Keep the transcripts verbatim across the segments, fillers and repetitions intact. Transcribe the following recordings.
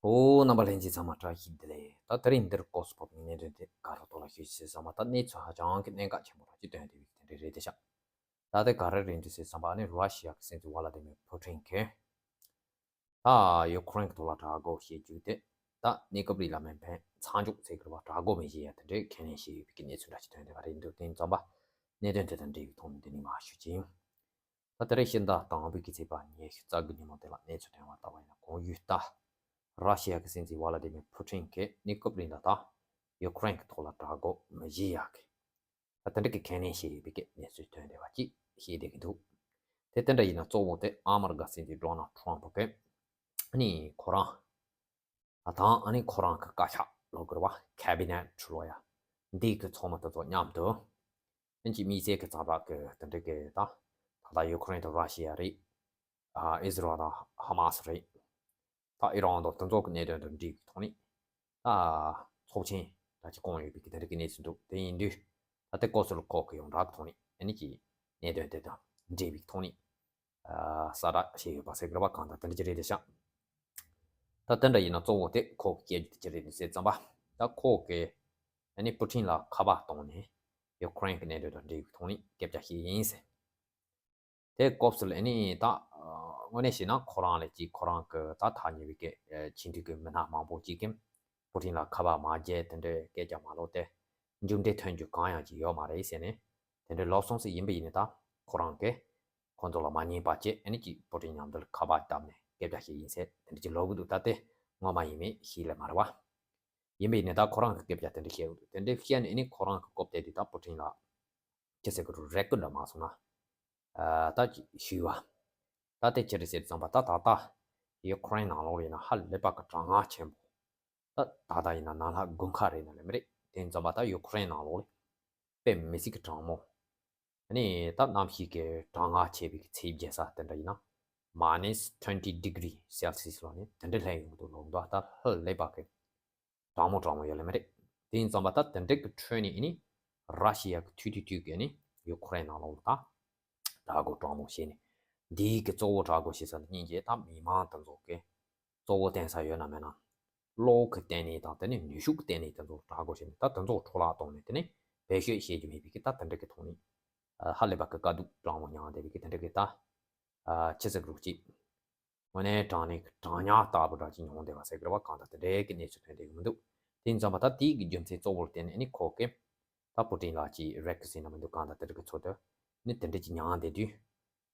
ཨོ། རྣམ་པ་ལྷན་རྒྱས་ཚང་མ་བཀྲ་ཤིས་བདེ་ལེགས། ད་དེ་རིང་འདིར་སྐབས་སུ་བབས་པའི་གནད་དོན་དེ་ག་རེ་ཐོག་ལ་ཞུ་ཞེས་བསམ་པ། ད་གནས་ཚུལ་ཧ་ཅང་གི་གནད་འགག་ཆེན་པོ་ར་ཅིག་ཐོན་བསྡད་པའི་དེ་འདྲ་རེད་དེ་ཤག་ད་དེ་ག་རེ་རེད་འདུག་ཟེར་བསམ་པ། ཨ་ནི་ར་ཤི་ཡ་གི་སྲིད་འཛིན་ཝ་ལ་ཏི་མིར་ཕུ་ཊིན་གྱིས་ད་ཡུ་ཁུ་རེན་གྱི་ཐོག་ལ་དྲག་རྒོལ་བྱེད་རྒྱུ་དེ་ད་གནས་སྐབས་རིང་ལ་མེ་འཕེན་མཚམས་འཇོག་ཟེར་གྱི་རེད་པ། དྲག་རྒོལ་མི་བྱེད་ཡ་དེ་འདྲའི་ཁས་ལེན་བྱས་ཡོད་པའི་གནས་ཚུལ་འདྲ་ཅིག་ཐོན་བསྡད་པ་རེད་འདུག་དེ་ཡིན་ཙམ་པ་གནད་དོན་དེ་དང་འབྲེལ་བའི་ཐོག་ནས་འདི་ནས་མར་ཞུ་གི་ཡིན། ད་དེ་རིང་ཕྱི་ཟླ་དང་པོའི་གི་ཚེས་པ་ཉི་ཤུ་རྩ་དགུ་ཉིན་མོ་དེ་ལ་གནས་ཚུལ་ཐོན་པ་ལྟ་བ་ཡིན་ན། གོང་ཡུལ་ལྟར་ར་ཤི་ཡ་གི་སྲིད་འཛིན་ཝ་ལ་ཏི་མིར་ཕུ་ཊིན་གྱིས་གནས་སྐབས་རིང་ལ་ད་ཡུ་ཁུ་རེན་གྱི་ཐོག་ལ་དྲག་རྒོལ་མི་བྱེད་ཡག་གི་ད་དེ་འདྲ་གི་ཁས་ལེན་བྱས་ཡོད་པའི་གི་གནས་ཚུལ་ཐོན་བསྡད་པ་ཅིག་ཤེས་བསྡད་ཀྱི་འདུག་དེ་དེ་འདྲ་ཡིན་ན་གཙོ་བོ་དེ་ཨ་མི་རི་ཀ་སྲིད་འཛིན་ཌོ་ནལ་ཊམ་ཕུ་གིས་ཨ་ནི་ཁོ་རང་ཨ་དང་ཨ་ནི་ཁོ་རང་གི་བཀའ་ཤག་ལབ་དགོས་རེད་པ། ཁེ་བི་ནེཊ་ལབ་ཡ། འདི་གི་ཚོགས་མི་དེ་ཚོ་མཉམ་དུ་ཨ་ནི་གཅིག་དམིགས་བསལ་གྱི་ཚོགས་པ་གི་དེ་འདྲ་གི་ད་ད་ལྟ་ཡུ་ཁུ་རེན་དང་ར་ཤི་ཡ་རེད། ཨ་ཨི་ཟི་རལ་དང་ཧ་མ་སི་རེད། ད་ཨི་རན་དང་དེ་ཚོ་གི་གནད་དོན་དང་འབྲེལ་བའི་ཐོག་ནས་ད་ཚོགས་ཆེན་ད་ཅིག་བསྐོངས་ཡོད་པའི་གི་དེ་འདྲ་གི་གནས་ཚུལ་འདུག་དེ་ཡིན་དུས་ད་ལྟ་ཀོ་སུལ་ཁོག་གི་ཡོངས་གྲགས་ཀྱི་ཐོག་ནས་ཨ་ནི་གི་གནད་དོན་དེ་དང་འབྲེལ་བའི་ཐོག་ནས་ཨ་གསལ་བསྒྲགས་བྱས་ཡོད་པ་ཟེར་གྱི་རེད་པ། གང་ལྟར་དེ་འདྲ་ཅིག་རེད་དེ་ཤག་ད་དེ་འདྲ་ཡིན་ན་གཙོ་བོ་དེ་ཁོ་གི་སྐད་ཆ་དེ་ཅི་རེད་འདུག་ཟེར་ཙམ་པ། ད་ཁོ་གིས་ཨ་ནི་པུ་ཊིན་ལ་ཁ་པར་བཏང་ནས་ཡུ་ཁུ་རེན་གྱི་གནད་དོན་དང་འབྲེལ་བའི་ཐོག་ནས་སྐད་ཆ་བཤད་ཡིན་ཟེར། དེ་སྐབས་སུ་ལ་ཨ་ནི་ད་དངོས་གནས་བཤད་ན་ཁོ་རང་ལ་ཅིག་ཁོ་རང་གི་ད་ཐག་ཉེ་བའི་གི་ཨ་ཁྱིམ་མཚེས་ཀྱི་མི་སྣ་མང་པོ་ཅིག་གིས་པུ་ཊིན་ལ་ཁ་པར་མ་བརྒྱབ། དེ་འདྲའི་སྐད་ཆ་མ་ལབ་སྟེ་མཇུག་འབྲས་ཐོན་རྒྱུ་གང་ཡང་ཅིག་ཡོད་མ་རེད་ཟེར་ནས་དེ་འདྲའི་ལབ་སོང་ཟེར། ཡིན་པ་ཡིན་ནའི་ད་ཁོ་རང་གིས་ཁོ་ཚོ་ལ་མ་ཉན་པ་བྱས་ཨ་ནི་ཅིག་པུ་ཊིན་མཉམ་དུ་ལ་ཁ་པར་བཏབ་ནས་སྐད་ཆ་བཤད་ཡིན་ཟེར་དེ་འདྲ་ཅིག་ལབ་གི་འདུག་ད་དེ་ངོ་མ་ཡིན་མིན་ཤེས་ལེ་མ་རེད་པ། ཡིན་པ་ཡིན་ནའི་ད་ཁོ་རང་གིས་སྐད་ཆ་དེ་འདྲ་བཤད་ཀྱི་འདུག་དེ་འདྲ་བཤད་ནས་ཨ་ནི་ཁོ་རང་གི་སྐབས་དེ་དུས་ད་པུ་ཊིན་ལ་ཅི་ཟེར་གྱི་རེད། རེ་སྐུལ་འདྲ་མ་སོང་ན། ཨ་ད་ཅིག་ཞུས་པ། ད་དེ་ཅི་རེད་ཟེར་ཙམ་པ། ད་ད་ལྟ་ཡུ་ཁུ་རེན་ནང་ལོགས་ལ་ཡིན་ན་ཧ་ལས་པ་གི་གྲང་ངར་ཆེན་པོ། ད་ད་ལྟ་ཡིན་ན་ནང་ལྷ་དགུན་ཁ་རེད་ན་ལེ་མི་རེད། དེ་ཙམ་པ་ད་ཡུ་ཁུ་རེན་ནང་ལོགས་ལ་དཔེ་མི་སྲིད་ཀྱི་གྲང་མོ། ཨ་ནི་ད་གནམ་གཤིས་ཀྱི་གྲང་ངར་ཆེ་བའི་གི་ཚད་བརྒལ་ས་དེ་འདྲ་ཡིན་ན་མ་ནས་ཊུ་ཝེན་ཊི་ཌི་གྷི་རི་སེལ་སི་ཡས་ལ་ནི་དེ་འདྲ་སླེབས་ཡོང་གི་འདུག་ལབ་འདུག་ད་ཧ་ལས་པ་གི་གྲང་མོ་གྲང་མོ་ཡོད་ལེ་མི་རེད། དེ་ཡིན་ཙམ་པ་ད་དེ་འདྲ་གི་ཁྲོད་ནས་ཨ་ནི་ར་ཤི་ཡ་གི་ཐུག་དུས་དུས་ཀྱི་ཨ་ནི་ཡུ་ཁུ་རེན་ནང་ལོགས་ལ་ད་དྲག་རྒོལ་དྲག་མོ་བྱས་ནས། འདིའི་གི་གཙོ་བོ་དྲག་རྒོལ་བྱེད་ས་ནི་སྙིང་རྗེ་ད་མི་མང་དེ་ཚོ་གི་གཙོ་བོ་བསྟན་ས་ཡོད་ན་མེད་ན། བློ་གི་བརྟེན་ནས་དང་དེ་ནས་ནུས་ཤུགས་ཀྱི་བརྟེན་ནས་དེ་ཚོ་དྲག་རྒོལ་བྱས་ནས་ད་དེ་ཚོ་འཕྲོ་བརླག་གཏོང་ནས་དེ་ནས་བེད་སྤྱོད་བྱེད་རྒྱུ་མེད་པའི་གི་ད་དེ་འདྲ་གི་ཐོག་ནས་ཧ་ལས་པ་གི་དཀའ་སྡུག་དྲག་མོ་མྱངས་བསྡད་པའི་གི་དེ་འདྲ་གི་ད་ཆི་ཟེར་རུག་ཅིག་དངོས་གནས་དྲང་གནས་ཀྱི་གྲང་ཉག་ལྟ་བུ་འདྲ་ཅིག་མྱོང་བསྡད་པ་ཟེར་གི་རེད་པ། གང་ལྟར་དེ་འདྲའི་གི་གནས་ཚུལ་ཐོན་བསྡད་ཀྱི་མི་འདུག་དེ་ཡིན་ཙམ་པ་ད་དེའི་གི་རྒྱུ་མཚན་གཙོ་བོར་བརྟེན་ནས་ཨ་ནི་ཁོ་གིས་ད་པུ་ཏིན་ལགས་ཀྱིས་རེ་སྐུལ་ཟེར་ན་མི་འདུག་གང་ལྟར་དེ་འདྲ་གི་ཚོད་དུ་ནི་དེ་འདྲ་ཅིག་མྱངས་བསྡད་དུས་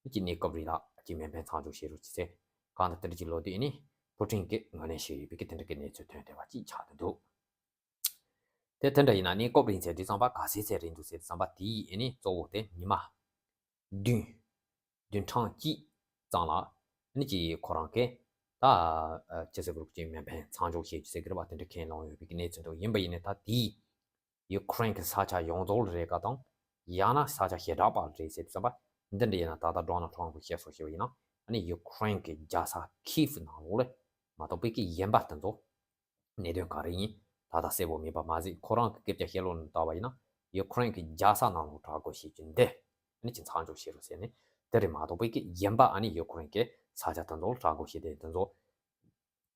ནི་ཅིག་གནས་སྐབས་རིང་ལ་ཅིག་མེ་འཕེན་མཚམས་འཇོག་བྱེད་རོགས་ཅིག་ཟེར། གང་ལྟར་དེ་འདྲ་ཅིག་ལབ་དུས་ཨ་ནི་པུ་ཏིན་གྱིས་ངོས་ལེན་བྱས་ཡོད་པའི་གི་དེ་འདྲ་གི་གནས་ཚུལ་ཐོན་བསྡད་པ་ཅིག་ཆགས་བསྡད་འདུག་དེ་དེ་འདྲ་ཡིན་ན་གནས་སྐབས་རིང་ཚེ་དུས་ཙམ་པ་ག་ཚོད་ཚོད་རེད་འདུག་ཟེར་དུས་ཙམ་པ་དེ་ཡིས་ཨ་ནི་གཙོ་བོ་དེ་ཉི་མ་བདུན། བདུན་ཕྲག་གཅིག་ཙམ་ལ་ཨ་ནི་ཅིག་ཁོ་རང་གིས་ད་ཅི་ཟེར་དགོས་རེད། ཅིག་མེ་འཕེན་མཚམས་འཇོག་བྱེད་རྒྱུ་ཟེར་གི་རེད་པ། དེ་འདྲ་ཁས་ལེན་ཡོད་པའི་གི་གནས་ཚུལ་འདུག་ཡིན་པ་ཡིན་ནའི་ད་དེ་ཡུ་ཁུ་རེན་གྱི་ས་ཆ་ཡོངས་རྫོགས་ལ་རེད་ག་དང་ཡང་ན་ས་ཆ་ཞེ་དྲག་པ་ལ་རེད་ཟེར་དུས་ཙམ་པ་འདི་འདྲ་ཡིན་ན་ད་ལྟ་ཌོ་ནལ་ཊམ་ཕུ་བཤད་སོགས་བྱས་པ་ཡིན་ན་ཨ་ནི་ཡུ་ཁུ་རེན་གྱི་རྒྱལ་ས་ཁིབ་ནང་ལོགས་ལ་མ་གཏོགས་པའི་གི་གཞན་པ་དེ་ཚོ་གནད་དོན་ག་རེ་ཡིན་ད་ལྟ་གསལ་པོ་མེད་པ་མ་ཟད། ཁོ་རང་གི་སྐད་ཆ་བཤད་ལུགས་ནང་ལྟ་བ་ཡིན་ན་ཡུ་ཁུ་རེན་གྱི་རྒྱལ་ས་ནང་ལོགས་དྲག་རྒོལ་བྱེད་རྒྱུ་འདི་ཨ་ནི་ཅིག་མཚམས་འཇོག་བྱེད་རོགས་ཟེར་ནས་དེ་རེད་མ་གཏོགས་པའི་གི་གཞན་པ་ཨ་ནི་ཡུ་ཁུ་རེན་གྱི་ས་ཆ་དེ་ཚོ་ལ་དྲག་རྒོལ་བྱེད་དེ་དེ་ཚོ་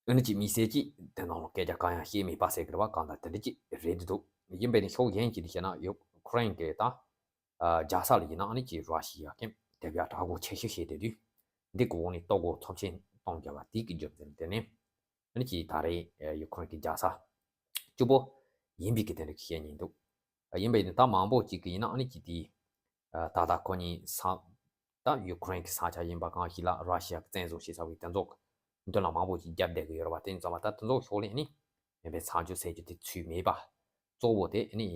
ཨ་ནི་ཅིག་དམིགས་བསལ་གྱིས་དེ་ནང་ལ་སྐད་ཆ་གང་ཡང་བཤད་མེད་པ་ཟེར་གི་རེད་པ། གང་ལྟར་དེ་འདྲ་ཅིག་རེད་འདུག་ཡིན་པས་ནི་ཕྱོགས་གཞན་གཅིག་ནས་བཤད་ན་ཡུ་ཁུ་རེན་གྱི་ད་རྒྱལ་ས་ལ་ཡིན་ན་ཨ་ནི་ཅིག་ར་ཤི་ཡ་གིས་དེ་བས་དྲག་རྒོལ་ཆེ་ཤོས་བྱས་བསྡད་དུས་འདི་གི་འོག་ནས་ལྟོ་གོས་ཚབས་ཆེན་གཏོང་རྒྱུ་བ་དེ་གི་རྒྱུ་མཚན་དེ་ནས་ཨ་ནི་ཅིག་ད་རེས་ཡུ་ཁུ་རེན་གྱི་རྒྱལ་ས་བཅུ་པོ་ཡིན་པའི་གི་དེ་འདྲ་གི་བཤད་ཉན་འདུག་ཡིན་པས་ནི་ད་མང་པོ་ཅིག་གི་ཡིན་ན་ཨ་ནི་ཅིག་དེ་ད་ལྟ་ཁོ་གཉིས་ས་ད་ཡུ་ཁུ་རེན་གྱི་ས་ཆ་ཡིན་པ་གང་ཞིག་ལ་ར་ཤི་ཡ་གིས་བཙན་བཟུང་བྱས་ཚར་བའི་དེ་ཚོ་མདུན་ལ་མང་པོ་ཞིག་བརྒྱབ་བསྡད་ཀྱི་ཡོད་རེད་པ། དེ་ཡིན་ཙང་མ་ད་དེ་ཚོ་ཕྱོགས་ལས་ནི་མེ་འཕེན་མཚམས་འཇོག་ཟེར་རྒྱུ་དེ་ཚུད་མེད་པ། གཙོ་བོ་དེ་ནི་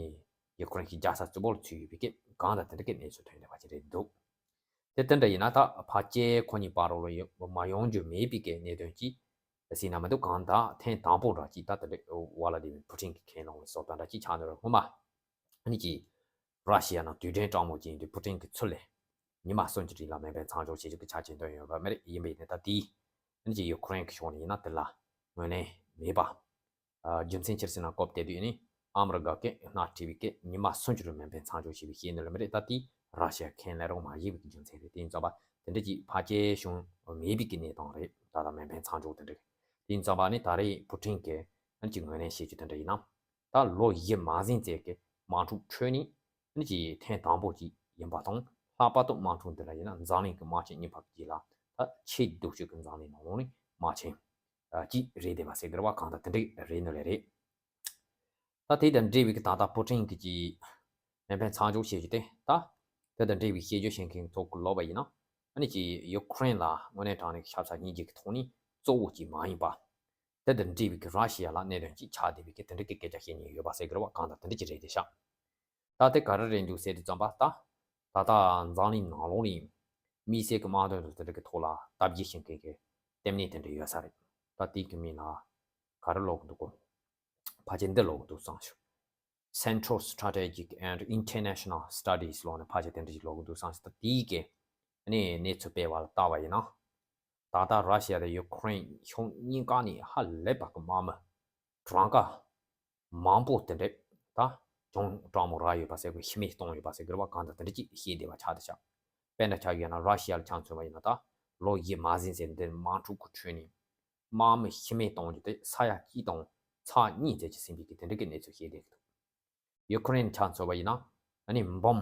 ཡུ་ཁུ་རེན་གྱི་རྒྱལ་ས་བཅུ་པོ་ལ་ཚུད་ཡོད་པའི་གི་གང་ལྟར་དེ་འདྲ་གི་གནས་ཚུལ་ཐོན་བསྡད་པ་ཅིག་རེད་འདུག་དེ་དེ་འདྲ་ཡིན་ན་ད་ཕལ་ཆེར་ཁོ་གཉིས་བར་ལ་ཡོད་མ་ཡོང་རྒྱུ་མེད་པའི་གི་གནད་དོན་ཅིག་ཟེར་ན་མི་འདུག་གང་ལྟར་ཐེངས་དང་པོ་འདྲ་ཅིག་ད་དེ་འདྲ་ཝ་ལ་ཏི་མིར་ཕུ་ཏིན་གྱིས་ཁས་ལེན་བྱས་སོང་ད་འདྲ་ཅིག་ཆགས་འདུག་སྔོན་མ་ཨ་ནི་ཅིག་ར་ཤི་ཡ་ནང་དུས་དྲན་སྤྲང་མོ་ཅིག་ཡིན་དུས་པུ་ཏིན་གྱིས་ཚུར་ལ་ཉི་མ་སུམ་ཅུ་རིང་ལ་མེ་འཕེན་མཚམས་འཇོག་བྱེད་རྒྱུ་གི་ཆ་རྐྱེན་བཏོན་ཡོད་པ་མ་རེད། ཡིན་པ་ཡིན་ནའི་ད་དེའི་ཨ་ནི་ཅིག་ཡུ་ཁུ་རེན་གྱི་ཕྱོགས་ནས་ཡིན་ན་དེ་ལ་ངོས་ལེན་མེད་པ། ཨ་རྒྱུ་མཚན་ཅི་རེད་ཟེར་ན་སྐབས་དེ་དུས་ནི་ཨ་མི་རི་ཀ་གིས་སྣེ་ཁྲིད་པའི་གི་ཉི་མ་སུམ་ཅུ་རིང་མེ་འཕེན་མཚམས་འཇོག་བྱས་པའི་ཤེས་ནི་ལ་མ་རེད། ད་དེ་ར་ཤི་ཡ་ཁས་ལེན་རོགས་མ་བྱས་པའི་གི་རྒྱུ་མཚན་རེད། དེ་ཡིན་ཙང་པ་དེ་འདྲ་ཅིག་ཕལ་ཆེར་བྱུང་མེད་པའི་གི་གནས་སྟངས་རེད། ད་ལྟ་མེ་འཕེན་མཚམས་འཇོག་དེ་འདྲ་ དེ་ཡིན་ཙམ་པ་ནི་ད་རེས་པུ་ཊིན་གྱིས་ཨ་ནི་ཅིག་ངོས་ལེན་བྱེད་རྒྱུ་དེ་འདྲ་ཡིན་ན། ད་ལོ་བཞི་མ་ཟིན་ཙམ་གྱི་དམག་འཁྲུག་ཁྲོད་ནས་ཨ་ནི་ཅིག་ཐེངས་དང་པོ་ཅིག་ཡིན་པ་དང་། ལྷག་པར་དུ་དམག་འཁྲུག་འདི་ལ་ཡིན་ན་འཛམ་གླིང་གི་དམག་ཆེན་གཉིས་བར་གྱི་རྗེས་ལ་ད་ཆེས་སྡུག་ཤོས་ཀྱི་འཛམ་གླིང་ནང་ལོགས་ནས་དམག་ཆེན་གཅིག་རེད་བསྡད་པ་ཟེར་གི་རེད་བ། གང་ལྟར་དེ་འདྲ་རེད་ནི་ལས་རེད། ད་དེ་དང་འབྲེལ་བའི་གི་ད་ལྟ་པུ་ཊིན་གྱི་ཅིག་མེ་འཕེན་མཚམས་འཇོག་བྱེད་རྒྱུ་དེ། ད་དེ་དང་འབྲེལ་བའི་སྐད་ཆ་བཤད་མཁན་ཚོ་གི་ལབ་པ་ཡིན་ན། ཨ་ནི་ཅིག་ཡུ་ཁུ་རེན་ལ་དངོས་གནས་དྲང་གནས་ཆབ་གསང་སྙིང་རྗེ་གི་ཐོག་ནས་གཙོ་བོ་ཅིག་མ་ཡིན་པ། དེ་དང་འབྲེལ་བའི་གི་ར་ཤི་ཡ་ལ་གནད་དོན་ཅིག་ཆགས་བསྡད་པའི་གི་དེ་འདྲ་གི་སྐད་ཆ་བཤད་མཁན་ཡོད་པ་ཟེར་གི་རེད་བ། གང་ལྟར་དེ་འདྲ་ཅིག་རེད་དེ་ཤག་ད་དེ་ག་རེ་རེད་འདུག་ཟེར་དུས་ཙམ་པ། ད་ད་ལྟ་འཛམ་གླིང་ནང་ལོགས་ནས་དམིགས་བསལ་གྱི་དམག་དོན་དང་དེ་འདྲ་གི་ཐོག་ལ་ལྟ་བརྒྱ་བྱེད་མཁན་གྱི་ལྟེ་གནས་དེ་འདྲ་ཡོད་ས་རེད། ད་དེའི་གི་མིང་ལ་ག་རེ་ལབ་གི་འདུག་གོ། ཕལ་ཆེར་འདི་ལབ་གི་འདུག་བསམ་བྱུང་། Central Strategic and International Studies ལབ་ནས་ཕལ་ཆེར་དེ་འདྲ་ཞིག་ལབ་གི་འདུག་བསམ་བྱུང་། ད་དེའི་གི་ཨ་ནི་གནས་ཚུལ་སྤེལ་བ་ལ་བལྟས་པ་ཡིན་ན། ད་ལྟ་ར་ཤི་ཡ་དང་ཡུ་ཁུ་རེན་ཕྱོགས་གཉིས་ཀ་ནས་ཧ་ལས་པ་གི་དམག་མི་གྲངས་ཀ་མང་པོ་དེ་འདྲས་ད་གྱོང་གྲང་མོ་རག་ཡོད་པ་ཟེར་དགོས། ཤི་རྨས་བཏང་ཡོད་པ་ཟེར་དགོས་རེད་བ། གང་ལྟར་དེ་འདྲ་ཅིག་བཤད་བསྡད་པ་ཆགས་བསྡད་ཤག་དཔེར་ན་ཆ་བཞག་ན་ར་ཤི་ཡ་ལ་ཆ་མཚོན་པ་ཡིན་ན། ད་ལོ་བཞི་མ་ཟིན་ཙམ་འདིར་དམག་འཁྲུག་གི་ཁྲོད་ནས་དམག་མི་ཤི་རྨས་བཏང་རྒྱུ་དེ་ས་ཡ་གཅིག་དང་ཚེག་གཉིས་ཙམ་ཅིག་ཟིན་པའི་གི་དེ་འདྲ་གི་གནས་ཚུལ་བཤད་བསྡད་ཀྱི་འདུག་ཡུ་ཁུ་རེན་ཆ་མཚོན་པ་ཡིན་ན། ཨ་ནི་འབུམ་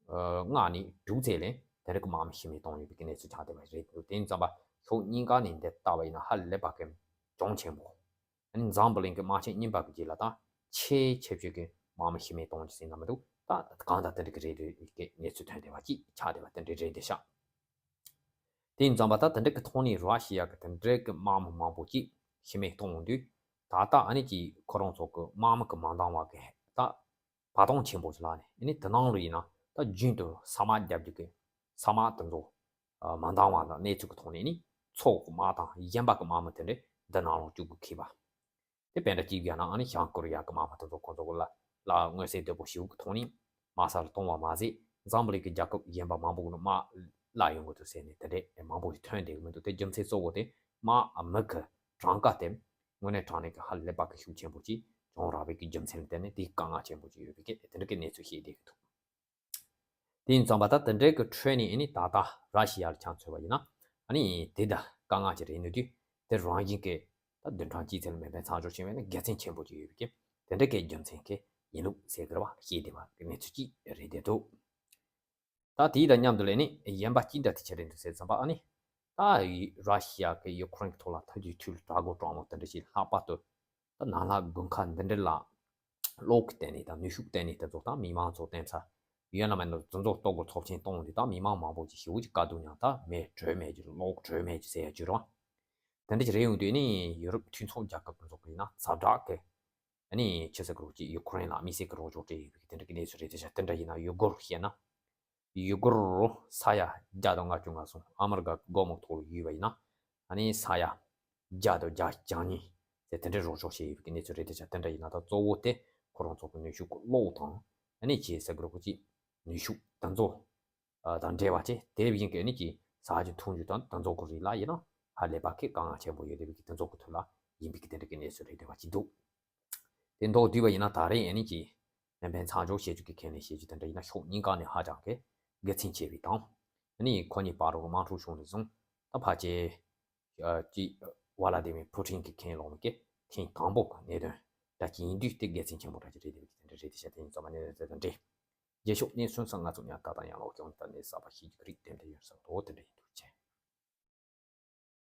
ཨ་ལྔ་ནས་དྲུག་ཙམ་ལས་དེ་འདྲ་གི་དམག་མི་ཤི་རྨས་བཏང་ཡོད་པའི་གི་གནས་ཚུལ་ཆགས་བསྡད་པ་རེད་འདུག་དེ་ཡིན་ཙམ་པ་ཕྱོགས་གཉིས་ཀ་ནས་འདི་ལྟ་བ་ཡིན་ན་ཧ་ལས་པ་གི་གྱོང་ཆེན་པོ། ཨ་ནི་འཛམ་བུ་གླིང་གི་དམག་ཆེན་གཉིས་པ་གི་རྗེས་ལ་ད་ཆེས་ཆེ་ཤོས་ཀྱི་དམག་མི་ཤི་རྨས་གཏོང་རྒྱུ་ཟིན་ན་མི་འདུག་ད་གང་ལྟར་དེ་འདྲ་གི་རེད་རེད་གི་གནས་ཚུལ་ཐོན་བསྡད་པ་ཅིག་ཆགས་བསྡད་པ་དེ་འདྲ་རེད་བསྡད་ཤག་དེ་ཡིན་ཙམ་པ་ད་དེ་འདྲ་གི་ཐོག་ནས་ར་ཤི་ཡ་གི་དེ་འདྲ་གི་དམག་མི་མང་པོ་ཅིག་ཤི་རྨས་གཏོང་འོང་དུས། ད་ལྟ་ཨ་ནི་ཅིག་ཁོ་རང་ཚོ་གི་དམག་མི་གི་མ་འདང་བ་གི་ད་བར་སྟོང་ཆེན་པོ་ཅིག་ལ་ནི། ཨ་ནི་དེ་ནང་ལོ་ཡིན་ན་ད་རྒྱུན་དུ་ས་དམག་རྒྱབ་རྒྱུ་གི་ས་དམག་དེ་ཚོ་མ་འདང་བ་དང་གནས་ཚུལ་གི་ཐོག་ནས་ནི། ཚོགས་གི་དམག་དང་གཞན་པ་གི་དམག་མི་དེ་འདྲས་འདི་ནང་ལོགས་བཅུག་གི་ཁེལ་བ། དེ་དཔེ་འདྲ་གཅིག་བཞག་ན། ཨ་ནི་བྱང་ཀོ་རི་ཡ་གི་དམག་མི་དེ་ཚོ་ཁོ་ཚོ་གི་ལ་ལ་མངོན་གསལ་དོད་པོ་ཞིག་གི་ཐོག་ནས་དམག་ས་ལ་གཏོང་བ་མ་ཟད། འཛམ་བུ་གླིང་གི་རྒྱལ་ཁབ་གཞན་པ་མང་པོ་གི་དམག་ལ་ཡོང་གི་འདུག་ཟེར་ནས་དེ་འདྲས་མང་པོ་ཞིག་ཐོན་བསྡད་གི་མི་འདུག་དེ་རྒྱུ་མཚན་གཙོ་བོ་དེ་དམག་མི་གི་གྲངས་ཀ་དེ་དངོས་གནས་དྲང་གནས་ཀྱི་ཧ་ལས་པ་གི་ཤུགས་ཆེན་པོ་ཅིག་གྱོང་རག་པའི་གི་རྒྱུ་མཚན་ལ་བརྟེན་ནས་དེའི་དཀའ་ངལ་ཆེན་པོ་ཅིག་ཡོད་པའི་གི་དེ་འདྲ་གི་གནས་ཚུལ་བཤད་བསྡད་གི་འདུག་དེ་ཡིན་ཙམ་པ་ད་དེ་འདྲའི་གི་ཁྲོད་ནས་ཨ་ནི་ད་ལྟ་ར་ཤི་ཡ་ལ་ཆ་མཚོན་པ་ཡིན་ན། ཨ་ནི་དེ་ད་དཀའ་ངལ་ཅིག་རེད་ནི་དུས། དེ་རང་བཞིན་གྱི་ད་བདུན་ཕྲག་གཅིག་ཙམ་ལ་མེ་འཕེན་མཚམས་འཇོག་བྱུང་བས་ནི་དགེ་མཚན་ཆེན་པོ་ཅིག་ཡོད་པའི་གི་དེ་འདྲ་གི་རྒྱུ་མཚན་གྱིས་ཡིན་ལུགས་ཟེར་གི་རེད་བ། བཤད་བསྡད་པ་གི་གནས་ཚུལ་ཅིག་རེད་བསྡད་འདུག་ད་དེའི་དང་མཉམ་དུ་ལས་ནི་གཞན་པ་ཅི་འདྲ་དེ་ཆ་རེད་འདུག་ཟེར་ཙམ་པ། ཨ་ནི་ད་ར་ཤི་ཡ་གི་ཡུ་ཁུ་རེན་གི་ཐོག་ལ་ཐབས་ཇུས་འཐུས་ལ་དྲག་པོ་དྲག་མོ་དེ་འདྲ་ཞིག་ལྷག་པར་དུ་ད་ནང་ལྷག་དགུན་ཁ་འདི་འདྲ་ལ་གློག་གི་སྟེང་ནས་དང་ནུས་ཤུགས་སྟེང་ནས་དེ་ཚོ་དང་མི་མང་ཚོ་བརྟེན་ཚར། ཡོད་ན་མེད་ན་དེ་ཚོ་ལྟོ་གོས་ཚབས་ཆེན་གཏོང་དུས་ད་མི་མང་མང་པོ་ཅིག་ཞེ་པོ་ཅིག་དཀའ་སྡུག་མྱངས། ད་མེ་དྲོད་མེད་ཀྱི་གློག་དྲོད་མེད་ཀྱི་ཟེར་ཡ་ཅིག་རེད་བ། དེ་འདྲ་ཅིག་རེད་ཡོང་དུས་ནི་ཡུ་རོབ་མཐུན་ཚོགས་རྒྱལ་ཁབ་ཀྱི་ཚོགས་ཀྱི་ཡིན་ན་ཛ་དྲག་གི་ཨ་ནི་ཆི་ཟེར་གི་རོགས་ཅིག་ཡུ་ཁུ་རེན་ལ་དམིགས་བསལ་གྱི་རོགས་སྐྱོར་སྤྲད་ཡོད་པའི་དེ་འདྲ་གི་གནས་ཚུལ་རེད་དེ་ཤག་དེ་འདྲ་ཡིན་ན་ཡུ་གུར་བཤད་ན། ཡུ་གུར་ས་ཡ་བརྒྱ་དང་ལྔ་བཅུ་ང་གསུམ་ཨ་མི་རི་ཀ་གི་སྒོར་མོ་ཐོག་ལ་ཡོད་པ་ཡིན་ན། ཨ་ནི་ས་ཡ་བརྒྱ་དང་བརྒྱ་གྱ་གཉིས་ཟེར་དེ་འདྲའི་རོགས་སྐྱོར་བྱས་ཡོད་པའི་གནས་ཚུལ་རེད་དེ་ཤག་དེ་འདྲ་ཡིན་ན་ད་གཙོ་བོ་དེ་ཁོ་རང་ཚོ་གི་ནུས་ཤུགས་གློག་དང་ཨ་ནི་ཅི་ཟེར་གི་རོགས་ཅིག་ནུས་ཤུགས་དེ་ཚོ་དང་འབྲེལ་བ་བྱས། དེ་བཞིན་གྱི་ཨ་ནི་ཅི་ས་ཆ་འཐུང་རྒྱུ་དང་དེ་ཚོ་གི་རིགས་ལ་ཡིན་ན་ཧ་ལས་པ་གི་དཀའ་ངལ་ཆེན་པོ་ཡོད་བསྡད་པའི་གི་དེ་ཚོ་གི་ཐོག་ལ་ཡིན་པའི་གི་དེ་འདྲ་གི་གནས་ཚུལ་རེད་བསྡད་པ་ཅིག་འདུག་དེ་མདོར་བསྡུས་པ་ཡིན་ན་ད་རེས་ཨ་ནི་ཅི་མེ་འཕེན་མཚམས་འཇོག་བྱེད་རྒྱུ་གི་ཁས་ལེན་བྱེད་རྒྱུ་དེ་འདྲ་ཡིན་ན་ཕྱོགས་གཉིས་ཀ་ནས་ཧ་ཅང་གི་དགེ་མཚན་ཆེ་བའི་དང་། ཨ་ནི་ཁོ་གཉིས་བར་དུ་དམག་འཁྲུག་བྱུང་ནས་བཟུང་ད་ཕལ་ཆེར་ཨ་ཅི་ཝ་ལ་ཏི་མིར་ཕུ་ཊིན་གྱིས་ཁས་ལེན་ལོག་མི་གི་ཐེངས་དང་པོ་གི་གནད་དོན་འདྲ་ཅིག་ཡིན་དུས་དེ་དགེ་མཚན་ཆེན་པོ་འདྲ་ཅིག་རེད་བསྡད་པའི་གི་དེ་འདྲ་རེད་དེ་ཤག་དེ་ཡིན་ཙང་མ་གནས་དེ་དང་འབྲེལ། རྗེས་ཕྱོགས་གནས་ཚུལ་སོགས་ང་ཚོ་ཉག་ད་ལྟ་ཡང་ལོག་ཀྱང་ད་གནས་གསར་པ་ཤེས་ཀྱི་རིགས་དེ་འདྲ་ཡོད་ས་འདུག་དེ་འདྲ་ཡིན།